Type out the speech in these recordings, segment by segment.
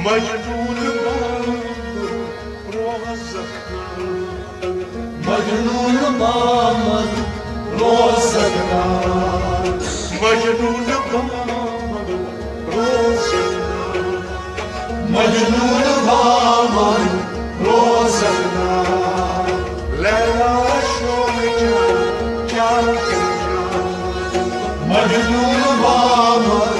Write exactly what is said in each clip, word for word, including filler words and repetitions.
مجنون بامر روزک نا، مجنون بامر روزک نا، مجنون بامر روزک نا، مجنون بامر روزک نا۔ لیلا شوق جان، جان جان، مجنون بامر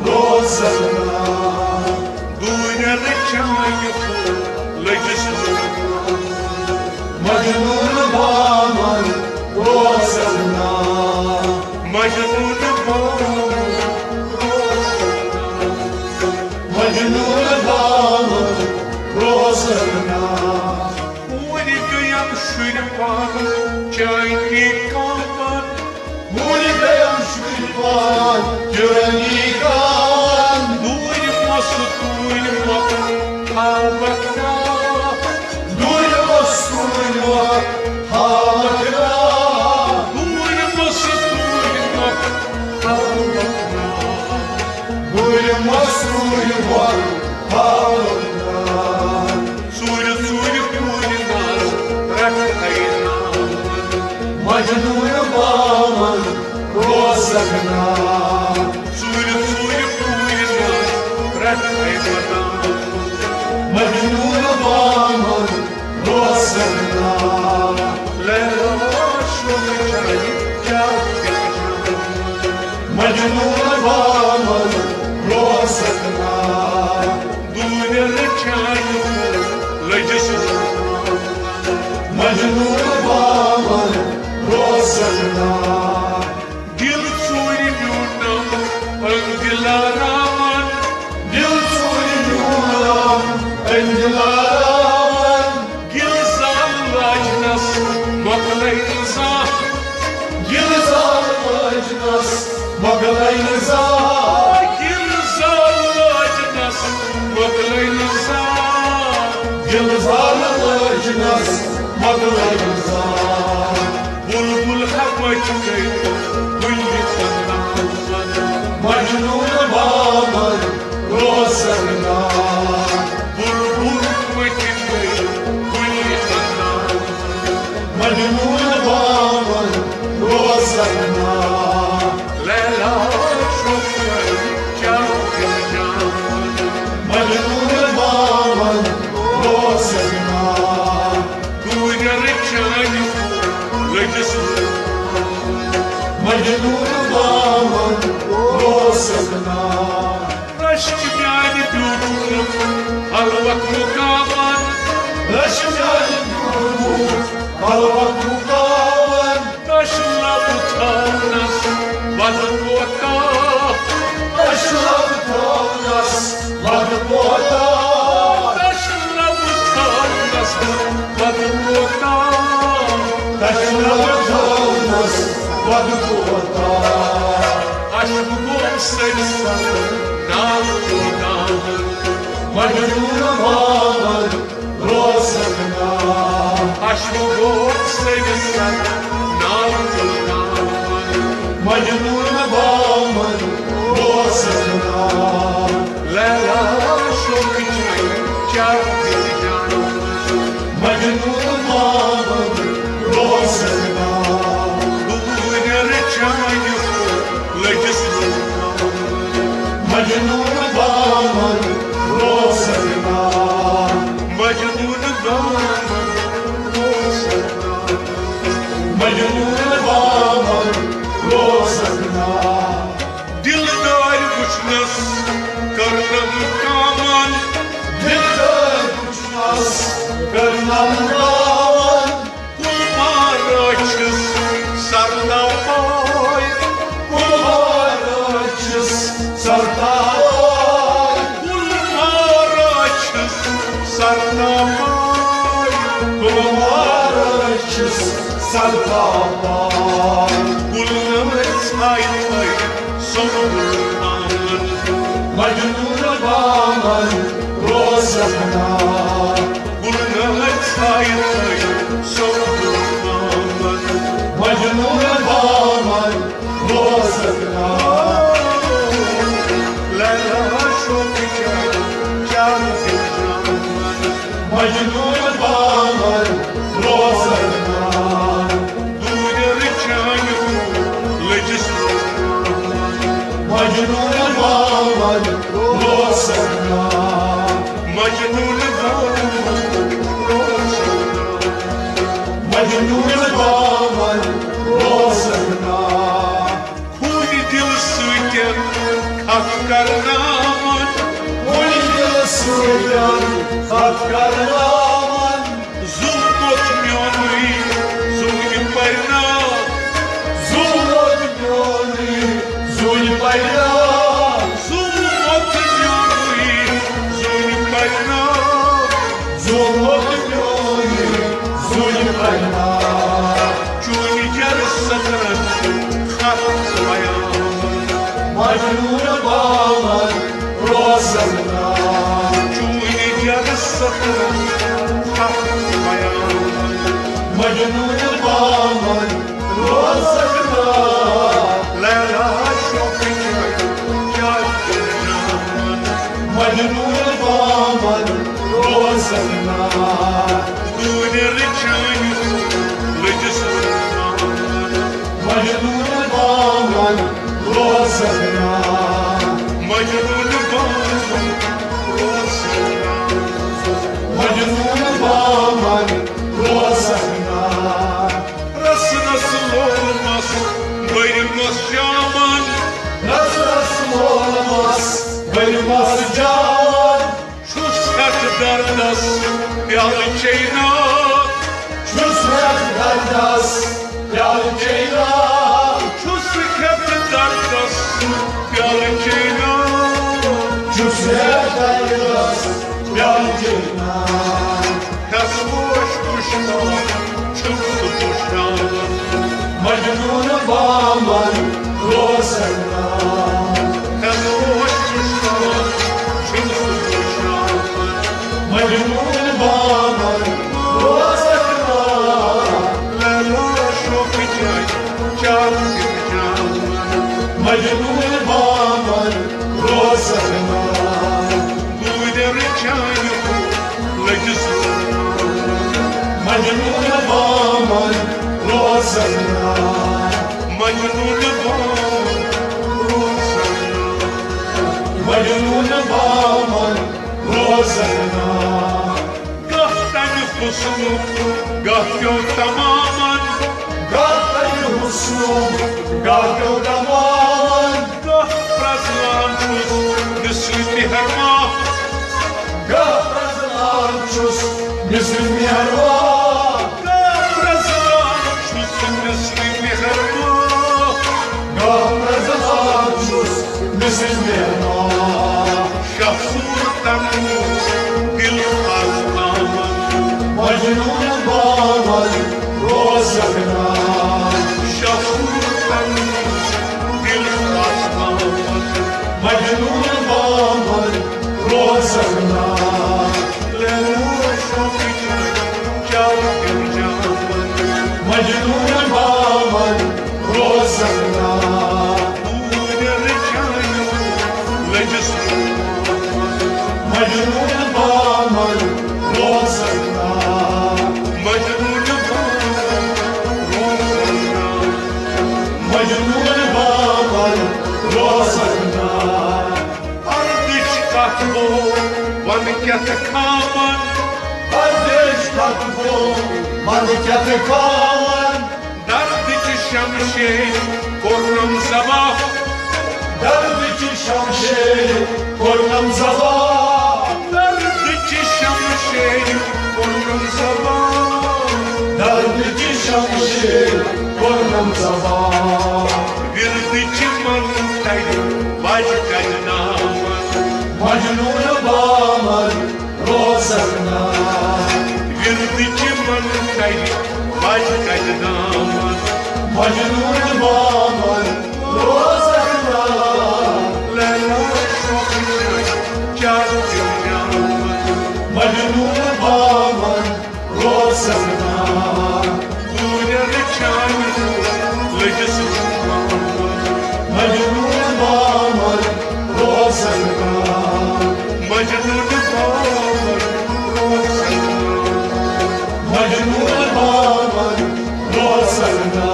روزک نا۔ دوٗرٮ۪ر چانہِ لٔجِس مجنون بامر روزک نا، مجنون بامر، مجنون بامر روزک نا۔ کوٗرِ گٔیم شُرۍ پانہٕ چٲنی کامن، کوٗرِ گٔیم شُرۍ پانہٕ چٲنی کامن۔ دوٗرِ مستوٗرۍ مۄکھ ہاوکھ نا، دوٗرِ مستوٗرۍ مۄکھ ہاوکھ نا، دوٗرِ مستوٗرۍ مۄکھ ہاوکھ نا، دوٗرِ مستوٗرۍ مۄکھ ہاوکھ نا۔ ژوٗرِ ژوٗرِ کوٗرِ ناز رٹہٕ ہے ناز، مجنون بامر روزک نا۔ ژوٗرِ ژوٗرِ کوٗرِ ناز رٹہٕ ہے ناز، مجنون بامر روزک نا۔ لیلا شوق جان، کیٛاہ مجنون بامر روزک نا۔ دوٗرٮ۪ر چانہِ لٔجِس مجنون بامر روزک نا۔ دِل ژوٗرِ نیوٗنم أنٛدۍ دِلارامن، دِل ژوٗرِ نیوٗنم أنٛدۍ دِلارامن۔ گِلزار لاجنس مۄکلے نہٕ زانٛہہ، گِلزار لاجنس مۄکلے نہٕ زانٛہہ، گِلزار لاجنس مۄکلے نہٕ زانٛہہ، گِلزار لاجنس مۄکلے نہٕ زانٛہہ۔ بلبل ہا مچ گٔے کُلہِ تناوس، مجنون بامر روزک نا۔ بلبل مچ گٔے کُلہِ تناوس، مجنون بامر روزک نا۔ لیلا شوق جان، کیٛاہ دِل جان، مجنون بامر روزک نا۔ دوٗرٮ۪ر چانہِ لٔجِس مجنون بامر روزک نا۔ رشک میانہِ بیوٹھُک حلوک مُقامن، رشک میانہِ بیوٹھُک حلوک مُقامن۔ دَچھِ لَبہٕ تھاونَس وَدٕ کوتاہ۔ دَچھِ لَبہٕ تھاونَس وَدٕ کوتاہ۔ دَچھِ لَبہٕ تھاونَس وَدٕ کوتاہ۔ دَچھِ لَبہٕ تھاونَس وَدٕ کوتاہ۔ اَشکہٕ گوم سٔرِتھ ناو کوتاہ۔ مجنون بامر روزک نا۔ اَشکہٕ گوم سٔرِتھ ناو کوتاہ۔ مجنون بامر روزک نا۔ لیلا شوق جان، کیٛاہ دِل جان۔ مجنون بامر روزک نا۔ دوٗرٮ۪ر چانہِ لٔجِس مجنون بامر روزک نا۔ مجنون بامر روزک نا۔ مجنون بامر روزک نا۔ دِلدار وٕچھنَس کٔرنَم کامن۔ دِلدار وٕچھنَس کٔرنَم کامن۔ کُلمار چھِس سرتاپاے۔ کُلمار چھِس سرتاپاے۔ کُلمار چھِس سرتاپاے۔ کُلمار چھِس سرتاپاے۔ کُلنَم ژھاے تھٲے سۄمبُل آمن۔ مجنون بامر روزک نا۔ گُلہٕ ژھایہِ تھٲوِتھ سوٚمبُل آمن۔ مجنون بامر روزک نا۔ لیلا شوق جان، جان مجنون بامن روزن نا، مجنون بامن روزن نا، مجنون بامن روزن نا۔ خوٗنہِ دِل سۭتۍ کتھ کرناوان، خوٗنہِ دِل سۭتۍ کتھ کرناوان۔ زُو موٚت میونُے زوٗنہِ پرنا، زُو موٚت میونُے زوٗنہِ پرنا، زُو موٚت میونُے زوٗنہِ پرنا، زُو موٚت میونُے زوٗنہِ پرنا۔ چونہِ جرس سطرن خط بیان، مجنون بامن روزن نا۔ چونہِ جرس سطرن خط بیان، مجنون بامن روزن نا۔ لیلا شوقٕچ کیٛاہ کرناوان، مجنون بامن روزن نا۔ دوٗرِ رٕچھٲنۍ لٔجِس مجنون بامن روزن نا، مجنون بامن روزن نا، مجنون بامن روزن نا۔ رس رس لولمس بٔرمس جامن، رس رس لولمس بٔرمس جامن۔ چھُس ہٮ۪تھ دردس پیالہٕ چینا، چھُس ہٮ۪تھ دردس پیالہٕ چینا، چھُس ہٮ۪تھ دردس پیالہٕ چینا، چھُس ہٮ۪تھ دردس پیالہٕ چینا۔ ہٮ۪س پوش پُشتاو چھُس بہٕ پُشراوان، مجنون بامن روزن نا۔ ہٮ۪س پوش پُشتاو چھُس بہٕ پُشراوان، مجنون بامن روزن نا۔ لیلا شوقہٕ چانہِ چاو تہِ پُشراوان، مجنون بامن روزن نا۔ دوٗرٮ۪ر چانہِ ہُہ لٔجِس مجنون بامن روزن نا، مجنون بامن روزن نا، مجنون بامن روزن نا۔ گاہ تمہِ حُسنُک گاہ پیوٚو تمامن، گاہ تمہِ حُسنُک گاہ پیوٚو تمامن۔ گاہ پرٛزلان چھُس نصفِ مہربا، گاہ پرٛزلان چھُس نصفِ مہربا، گاہ پرٛزلان چھُس نصفِ مہربا، گاہ پرٛزلان چھُس نصفِ مہربا۔ شاہ صوٗرتن دِل آزماوان، مجنون بامن روزن نا۔ شاہ صوٗرتن دِل آزماوان، مجنون بامن روزن نا۔ لیلا شوقٕچ چاو تہِ جامن، مجنون بامن روزن نا۔ دوٗرٮ۪ر چانہِ لٔجِس مجنون بامن روزن نا، مجنون بامن روزن نا، مجنون بامن روزن نا۔ پردٕچ کتھ گوٚو ون کیٛاہ تہٕ کھاون، پردٕچ کتھ گوٚو ون کیٛاہ تہٕ کھاون۔ دردٕچ شمشیر کوٚرنم زبا، دردٕچ شمشیر کوٚرنم زبا، دردٕچ شمشیر کوٚرنم زبا، دردٕچ شمشیر کوٚرنم زبا۔ وردٕچ من ترِ وج کجناون، مجنون بامن روزن نا۔ وردٕچ من ترِ وج کجناون، مجنون بامن روزن نا۔ لیلا شوقٕچ چاو تہِ جامن، مجنون بامن روزن نا۔ دوٗرٮ۪ر چانہِ لٔجِس مجنون بامن روزن نا، مجنون بامن روزن نا، مجنون بامن روزن نا۔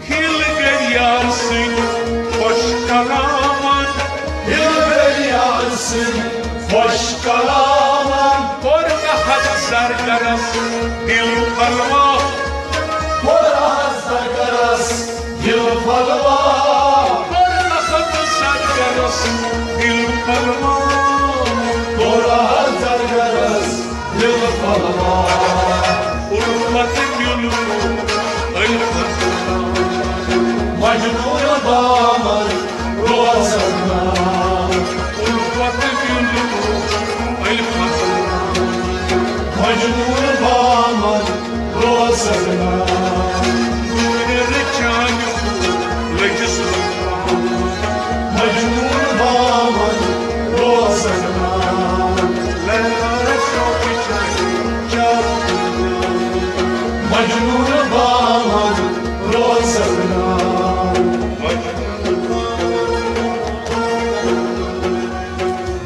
ہیلہٕ گٔے یار سٕنٛدۍ خۄش کلام، خۄش کلامن کوٚر احد زرگرس دل پلوا۔ کوٚر احد زرگرس دل پلوا۔ کوٚر احد زرگرس دل پلوا۔ کوٚر احد زرگرس دل پلوا۔ الفت میونمُت الفت مجنون بامن روزن۔ الفت میونمُت الفت مجنون بامن روزن۔ نور چانہِ لٔجِس مجنون بامن روزن۔ لیلا شوق چانہِ مجنون بامن روزن۔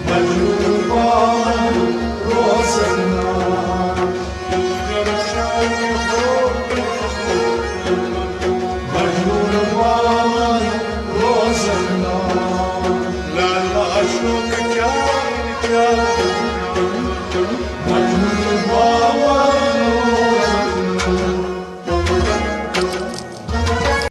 مجنون بامن روزن۔ مجنون بامن روزن۔ لا، لا، عشق کیا، کیا۔